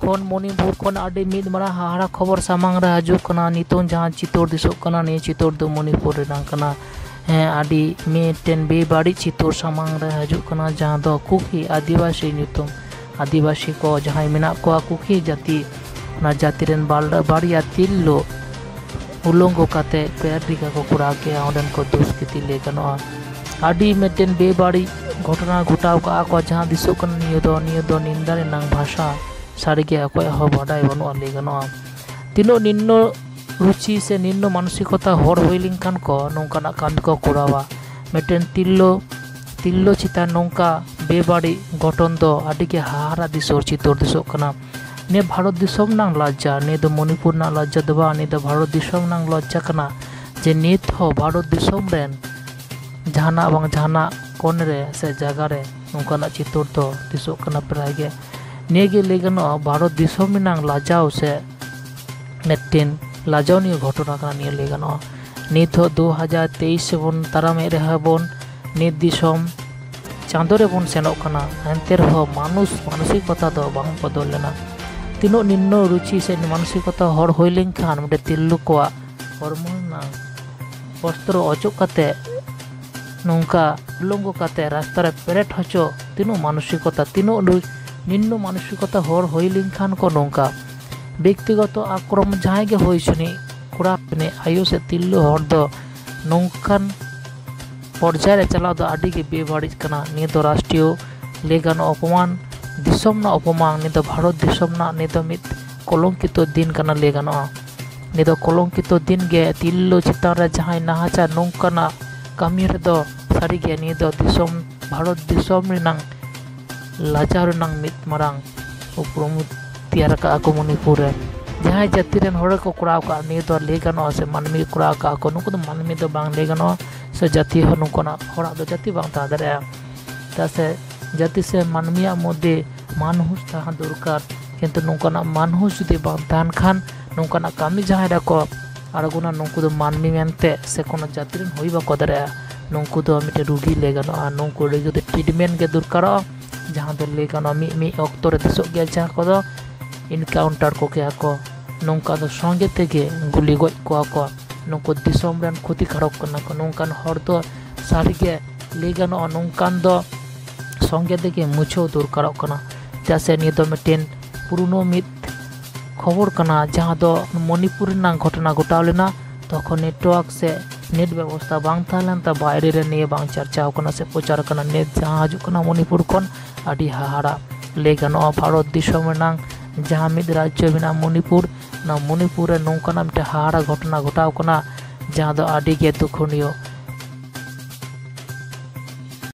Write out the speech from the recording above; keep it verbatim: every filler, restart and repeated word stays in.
ᱠᱷᱚᱱ, ᱢᱚᱱᱤᱯᱩᱨ ᱠᱷᱚᱱ ᱟᱹᱰᱤ ᱢᱤᱫ ᱢᱟᱨᱟᱝ ᱦᱟᱦᱟᱲᱟ ᱠᱷᱚᱵᱚᱨ ᱥᱟᱢᱟᱝ ᱨᱮ ᱦᱤᱡᱩᱜ ᱠᱟᱱᱟ᱾ ᱱᱤᱛᱚᱝ ᱡᱟᱦᱟᱸ ᱪᱤᱛᱟᱹᱨ ᱫᱤᱥᱚᱜ ᱠᱟᱱᱟ, ᱱᱤᱭᱟᱹ ᱪᱤᱛᱟᱹᱨ ᱫᱚ ᱢᱚᱱᱤᱯᱩᱨ ᱨᱮᱱᱟᱜ ᱠᱟᱱᱟ᱾ ᱦᱮᱸ, ᱟᱹᱰᱤ ᱢᱤᱫᱴᱮᱱ ᱵᱮᱵᱟᱹᱲᱤᱡ ᱪᱤᱛᱟᱹᱨ ᱥᱟᱢᱟᱝ ᱨᱮ ᱦᱤᱡᱩᱜ ᱠᱟᱱᱟ, ᱡᱟᱦᱟᱸ ᱫᱚ ᱠᱩᱠᱤ ᱟᱹᱫᱤᱵᱟᱹᱥᱤ ᱧᱩᱛᱩᱢ, ᱟᱹᱫᱤᱵᱟᱹᱥᱤ ᱠᱚ ᱡᱟᱦᱟᱸᱭ ᱢᱮᱱᱟᱜ ᱠᱚᱣᱟ, ᱠᱩᱠᱤ ᱡᱟᱹᱛᱤ, ᱚᱱᱟ ᱡᱟᱹᱛᱤ ᱨᱮᱱ ᱵᱟᱞ-, ᱵᱟᱨᱭᱟ ᱛᱤᱨᱞᱟᱹ ᱩᱞᱚᱝᱜᱚ ᱠᱟᱛᱮ ᱯᱮᱨ ᱨᱤᱠᱟ ᱠᱚ ᱠᱚᱨᱟᱣ ᱠᱮᱜᱼᱟ᱾ ᱚᱸᱰᱮᱱ ᱠᱚ ᱫᱩᱥᱠᱨᱤᱛᱤ ᱞᱟᱹᱭ ᱜᱟᱱᱚᱜᱼᱟ᱾ ᱟᱹᱰᱤ ᱢᱤᱫᱴᱮᱱ ᱵᱮᱵᱟᱹᱲᱤᱡ ᱜᱷᱚᱴᱚᱱᱟ ᱜᱷᱚᱴᱟᱣ ᱠᱟᱜᱼᱟ ᱠᱚ, ᱡᱟᱦᱟᱸ ᱫᱤᱥᱟᱹᱜ ᱠᱟᱱᱟ, ᱱᱤᱭᱟᱹ ᱫᱚ, ᱱᱤᱭᱟᱹ ᱫᱚ ᱱᱤᱱᱫᱟ ᱨᱮᱱᱟᱝ ᱵᱷᱟᱥᱟ᱾ ᱥᱟᱹᱨᱤᱜᱮ ᱚᱠᱚᱭᱟᱜ ᱦᱚᱸ ᱵᱟᱰᱟᱭ ᱵᱟᱹᱱᱩᱜᱼᱟ ᱞᱟᱹᱭ ᱜᱟᱱᱚᱜᱼᱟ᱾ ᱛᱤᱱᱟᱹᱜ ᱱᱤᱢᱱᱚ ᱨᱩᱪᱤ ᱥᱮ ᱱᱤᱢᱱᱚ ᱢᱟᱱᱚᱥᱤᱠᱚᱛᱟ ᱦᱚᱲ ᱦᱩᱭ ᱞᱮᱱᱠᱷᱟᱱ ᱠᱚ ᱱᱚᱝᱠᱟᱱᱟᱜ ᱠᱟᱹᱢᱤ ᱠᱚ ᱠᱚᱨᱟᱣᱟ᱾ ᱢᱤᱫᱴᱮᱱ ᱛᱤᱨᱞᱟᱹ, ᱛᱤᱨᱞᱟᱹ ᱪᱮᱛᱟᱱ ᱱᱚᱝᱠᱟ ᱵᱮᱵᱟᱹᱲᱤᱡ ᱜᱷᱚᱴᱚᱱ ᱫᱚ ᱟᱹᱰᱤ ᱜᱮ ᱦᱟᱦᱟᱲᱟ ᱫᱤᱥᱚᱢ ᱪᱤᱛᱟᱹᱨ ᱫᱤᱥᱚᱜ ᱠᱟᱱᱟ᱾ ᱱᱤᱭᱟᱹ ᱵᱷᱟᱨᱚᱛ ᱫᱤᱥᱚᱢ ᱨᱮᱱᱟᱜ ᱞᱟᱡᱡᱟ, ᱱᱤᱭᱟᱹ ᱫᱚ ᱢᱚᱱᱤᱯᱩᱨ ᱨᱮᱱᱟᱜ ᱞᱟᱡᱡᱟ ᱫᱚ ᱵᱟᱝ, ᱱᱤᱭᱟᱹ ᱫᱚ ᱵᱷᱟᱨᱚᱛ ᱫᱤᱥᱚᱢ ᱨᱮᱱᱟᱜ ᱞᱟᱡᱡᱟ ᱠᱟᱱᱟ᱾ ᱡᱮ ᱱᱤᱛ ᱦᱚᱸ ᱵᱷᱟᱨᱚᱛ ᱫᱤᱥᱚᱢ ᱨᱮᱱ ᱡᱟᱦᱟᱱᱟᱜ ᱵᱟᱝ ᱡᱟᱦᱟᱱᱟᱜ ᱠᱚᱱ ᱨᱮ ᱥᱮ ᱡᱟᱭᱜᱟ ᱨᱮ ᱱᱚᱝᱠᱟᱱᱟᱜ ᱪᱤᱛᱟᱹᱨ ᱫᱚ ᱫᱤᱥᱚᱜ ᱠᱟᱱᱟ ᱯᱨᱟᱭ ᱜᱮ᱾ ᱱᱤᱭᱟᱹ ᱜᱮ ᱞᱟᱹᱭ ᱜᱟᱱᱚᱜᱼᱟ, ᱵᱷᱟᱨᱚᱛ ᱫᱤᱥᱚᱢ ᱨᱮᱱᱟᱜ ᱞᱟᱡᱟᱣ ᱥᱮ ᱢᱤᱫᱴᱮᱱ ᱞᱟᱡᱟᱣᱱᱤᱭᱟᱹ ᱜᱷᱚᱴᱚᱱᱟ ᱠᱟᱱᱟ ᱱᱤᱭᱟᱹ ᱞᱟᱹᱭ ᱜᱟᱱᱚᱜᱼᱟ᱾ ᱱᱤᱛ ᱦᱚᱸ ᱫᱩ ᱦᱟᱡᱟᱨ ᱛᱮᱭᱤᱥ ᱵᱚᱱ ᱛᱟᱲᱟᱢᱮᱫ ᱨᱮᱦᱚᱸ ᱵᱚᱱ, ᱱᱤᱛ ᱫᱤᱥᱚᱢ ᱪᱟᱸᱫᱚ ᱨᱮᱵᱚᱱ ᱥᱮᱱᱚᱜ ᱠᱟᱱᱟ, ᱮᱱᱛᱮ ᱨᱮᱦᱚᱸ ᱢᱟᱱᱩᱥ ᱢᱟᱱᱚᱥᱤᱠᱚᱛᱟ ᱫᱚ ᱵᱟᱝ ᱵᱚᱫᱚᱞ ᱞᱮᱱᱟ᱾ ᱛᱤᱱᱟᱹᱜ ᱱᱤᱢᱱᱚ ᱨᱩᱪᱤ ᱥᱮ ᱢᱟᱱᱚᱥᱤᱠᱚᱛᱟ ᱦᱚᱲ ᱦᱩᱭ ᱞᱮᱱᱠᱷᱟᱱ ᱢᱤᱫᱴᱮᱱ ᱛᱤᱨᱞᱟᱹ ᱠᱚᱣᱟᱜ ᱦᱚᱲᱢᱚ ᱨᱮᱱᱟᱜ ᱵᱚᱥᱛᱨᱚ ᱚᱪᱚᱜ ᱠᱟᱛᱮ ᱱᱚᱝᱠᱟ ᱩᱞᱚᱝᱜᱚ ᱠᱟᱛᱮ ᱨᱟᱥᱛᱟ ᱨᱮ ᱯᱮᱨᱮᱰ ᱦᱚᱪᱚ, ᱛᱤᱱᱟᱹᱜ ᱢᱟᱱᱚᱥᱤᱠᱚᱛᱟ, ᱛᱤᱱᱟᱹᱜ ᱱᱩᱭ ᱱᱤᱢᱱᱚ ᱢᱟᱱᱚᱥᱤᱠᱚᱛᱟ ᱦᱚᱲ ᱦᱩᱭ ᱞᱮᱱᱠᱷᱟᱱ ᱠᱚ ᱱᱚᱝᱠᱟ ᱵᱮᱠᱛᱤᱜᱚᱛᱚ ᱟᱠᱨᱚᱢᱚᱱ ᱡᱟᱦᱟᱸᱭ ᱜᱮ ᱦᱩᱭ ᱦᱚᱪᱚᱱᱤᱡ, ᱠᱚᱲᱟ ᱦᱩᱭᱱᱤᱡ, ᱟᱭᱳ ᱥᱮ ᱛᱤᱨᱞᱟᱹ ᱦᱚᱲ ᱫᱚ ᱱᱚᱝᱠᱟᱱ ᱯᱚᱨᱡᱟᱭ ᱨᱮ ᱪᱟᱞᱟᱣ ᱫᱚ ᱟᱹᱰᱤ ᱜᱮ ᱵᱮᱵᱟᱹᱲᱤᱡ ᱠᱟᱱᱟ᱾ ᱱᱤᱭᱟᱹ ᱫᱚ ᱨᱟᱥᱴᱨᱤᱭᱚ ᱞᱟᱹᱭ ᱜᱟᱱᱚᱜᱼᱟ ᱚᱯᱚᱢᱟᱱ, ᱫᱤᱥᱚᱢ ᱨᱮᱱᱟᱜ ᱚᱯᱚᱢᱟᱱ᱾ ᱱᱤᱭᱟᱹ ᱫᱚ ᱵᱷᱟᱨᱚᱛ ᱫᱤᱥᱚᱢ ᱨᱮᱱᱟᱜ ᱱᱤᱭᱟᱹ ᱫᱚ ᱢᱤᱫ ᱠᱚᱞᱚᱝᱠᱤᱛᱚ ᱫᱤᱱ ᱠᱟᱱᱟ ᱞᱟᱹᱭ ᱜᱟᱱᱚᱜᱼᱟ᱾ ᱱᱤᱭᱟᱹ ᱫᱚ ᱠᱚᱞᱚᱝᱠᱤᱛᱚ ᱫᱤᱱ ᱜᱮ ᱛᱤᱨᱞᱟᱹ ᱪᱮᱛᱟᱱ ᱨᱮ ᱡᱟᱦᱟᱸᱭ ᱱᱟᱦᱟᱪᱟᱨ ᱱᱚᱝᱠᱟᱱᱟᱜ ᱠᱟᱹᱢᱤ ᱨᱮᱫᱚ ᱥᱟᱹᱨᱤᱜᱮ ᱱᱤᱭᱟᱹ ᱫᱚ ᱫᱤᱥᱚᱢ, ᱵᱷᱟᱨᱚᱛ ᱫᱤᱥᱚᱢ ᱨᱮᱱᱟᱝ ᱞᱟᱡᱟᱣ ᱨᱮᱱᱟᱝ ᱢᱤᱫ ᱢᱟᱨᱟᱝ ᱩᱯᱨᱩᱢ ᱛᱮᱭᱟᱨ ᱟᱠᱟᱫᱼᱟ ᱠᱚ ᱢᱚᱱᱤᱯᱩᱨ ᱨᱮ᱾ ᱡᱟᱦᱟᱸᱭ ᱡᱟᱹᱛᱤ ᱨᱮᱱ ᱦᱚᱲ ᱠᱚ ᱠᱚᱨᱟᱣ ᱟᱠᱟᱫᱼᱟ, ᱱᱤᱭᱟᱹ ᱫᱚ ᱞᱟᱹᱭ ᱜᱟᱱᱚᱜᱼᱟ ᱥᱮ ᱢᱟᱹᱱᱢᱤ ᱠᱚ ᱠᱚᱨᱟᱣ ᱟᱠᱟᱫᱼᱟ ᱠᱚ, ᱱᱩᱠᱩ ᱫᱚ ᱢᱟᱹᱱᱢᱤ ᱫᱚ ᱵᱟᱝ ᱞᱟᱹᱭ ᱜᱟᱱᱚᱜᱼᱟ, ᱥᱮ ᱡᱟᱹᱛᱤ ᱦᱚᱸ ᱱᱚᱝᱠᱟᱱᱟᱜ ᱦᱚᱲᱟᱜ ᱫᱚ ᱡᱟᱹᱛᱤ ᱵᱟᱝ ᱛᱟᱦᱮᱸ ᱫᱟᱲᱮᱭᱟᱜᱼᱟ᱾ ᱪᱮᱫᱟᱜ ᱥᱮ ᱡᱟᱹᱛᱤ ᱥᱮ ᱢᱟᱹᱱᱢᱤᱭᱟᱜ ᱢᱚᱫᱽᱫᱷᱮ ᱢᱟᱱᱦᱩᱥ ᱛᱟᱦᱮᱸ ᱫᱚᱨᱠᱟᱨ, ᱠᱤᱱᱛᱩ ᱱᱚᱝᱠᱟᱱᱟᱜ ᱢᱟᱱᱦᱩᱥ ᱡᱩᱫᱤ ᱵᱟᱝ ᱛᱟᱦᱮᱱ ᱠᱷᱟᱱ ᱱᱚᱝᱠᱟᱱᱟᱜ ᱠᱟᱹᱢᱤ ᱡᱟᱦᱟᱸᱭ ᱨᱮᱠᱚ ᱟᱬᱜᱚᱱᱟ, ᱱᱩᱠᱩ ᱫᱚ ᱢᱟᱹᱱᱢᱤ ᱢᱮᱱᱛᱮ ᱥᱮ ᱠᱳᱱᱳ ᱡᱟᱹᱛᱤ ᱨᱮᱱ ᱦᱩᱭ ᱵᱟᱠᱚ ᱫᱟᱲᱮᱭᱟᱜᱼᱟ᱾ ᱱᱩᱠᱩ ᱫᱚ ᱢᱤᱫᱴᱮᱱ ᱨᱩᱜᱤ ᱞᱟᱹᱭ ᱜᱟᱱᱚᱜᱼᱟ, ᱱᱩᱠᱩ ᱞᱟᱹᱜᱤᱫ ᱫᱚ ᱴᱨᱤᱴᱢᱮᱱᱴ ᱜᱮ ᱫᱚᱨᱠᱟᱨᱚᱜᱼᱟ᱾ ᱡᱟᱦᱟᱸ ᱫᱚ ᱞᱟᱹᱭ ᱜᱟᱱᱚᱜᱼᱟ ᱢᱤᱫ ᱢᱤᱫ ᱚᱠᱛᱚ ᱨᱮ ᱫᱤᱥᱚᱜ ᱜᱮᱭᱟ, ᱡᱟᱦᱟᱸ ᱠᱚᱫᱚ ᱤᱱᱠᱟᱣᱩᱱᱴᱟᱨ ᱠᱚ ᱠᱮᱭᱟ ᱠᱚ, ᱱᱚᱝᱠᱟ ᱫᱚ ᱥᱚᱸᱜᱮ ᱛᱮᱜᱮ ᱜᱩᱞᱤ ᱜᱚᱡ ᱠᱚᱣᱟ ᱠᱚ᱾ ᱱᱩᱠᱩ ᱫᱤᱥᱚᱢ ᱨᱮᱱ ᱠᱷᱚᱛᱤᱠᱟᱨᱚᱠ ᱠᱟᱱᱟ ᱠᱚ᱾ ᱱᱚᱝᱠᱟᱱ ᱦᱚᱲ ᱫᱚ ᱥᱟᱹᱨᱤᱜᱮ ᱞᱟᱹᱭ ᱜᱟᱱᱚᱜᱼᱟ, ᱱᱚᱝᱠᱟᱱ ᱫᱚ ᱥᱚᱸᱜᱮ ᱛᱮᱜᱮ ᱢᱩᱪᱷᱟᱹᱣ ᱫᱚᱨᱠᱟᱨᱚᱜ ᱠᱟᱱᱟ᱾ ᱪᱮᱫᱟᱜ ᱥᱮ ᱱᱤᱭᱟᱹ ᱫᱚ ᱢᱤᱫᱴᱮᱱ ᱯᱩᱨᱩᱱᱳ ᱢᱤᱫ ᱠᱷᱚᱵᱚᱨ ᱠᱟᱱᱟ, ᱡᱟᱦᱟᱸ ᱫᱚ ᱢᱚᱱᱤᱯᱩᱨ ᱨᱮᱱᱟᱜ ᱜᱷᱚᱴᱚᱱᱟ ᱜᱷᱚᱴᱟᱣ ᱞᱮᱱᱟ᱾ ᱛᱚᱠᱷᱚᱱ ᱱᱮᱴᱣᱟᱨᱠ ᱥᱮ ᱱᱮᱴ ᱵᱮᱵᱚᱥᱛᱷᱟ ᱵᱟᱝ ᱛᱟᱦᱮᱸ ᱞᱮᱱ ᱛᱮ ᱵᱟᱭᱨᱮ ᱨᱮ ᱱᱤᱭᱟᱹ ᱵᱟᱝ ᱪᱟᱨᱪᱟᱣ ᱠᱟᱱᱟ ᱥᱮ ᱯᱨᱚᱪᱟᱨ ᱠᱟᱱᱟ᱾ ᱱᱮᱴ ᱡᱟᱦᱟᱸ ᱦᱤᱡᱩᱜ ᱠᱟᱱᱟ ᱢᱚᱱᱤᱯᱩᱨ ᱠᱷᱚᱱ, ᱟᱹᱰᱤ ᱦᱟᱦᱟᱲᱟ᱾ ᱞᱟᱹᱭ ᱜᱟᱱᱚᱜᱼᱟ, ᱵᱷᱟᱨᱚᱛ ᱫᱤᱥᱚᱢ ᱨᱮᱱᱟᱜ ᱡᱟᱦᱟᱸ ᱢᱤᱫ ᱨᱟᱡᱽᱡᱚ ᱢᱮᱱᱟᱜᱼᱟ ᱢᱚᱱᱤᱯᱩᱨ, ᱚᱱᱟ ᱢᱚᱱᱤᱯᱩᱨ ᱨᱮ ᱱᱚᱝᱠᱟᱱᱟᱜ ᱢᱤᱫᱴᱮᱱ ᱦᱟᱦᱟᱲᱟ ᱜᱷᱚᱴᱚᱱᱟ ᱜᱷᱚᱴᱟᱣ ᱠᱟᱱᱟ, ᱡᱟᱦᱟᱸ ᱫᱚ ᱟᱹᱰᱤ ᱜᱮ ᱫᱩᱠᱷᱚᱱᱤᱭᱚ᱾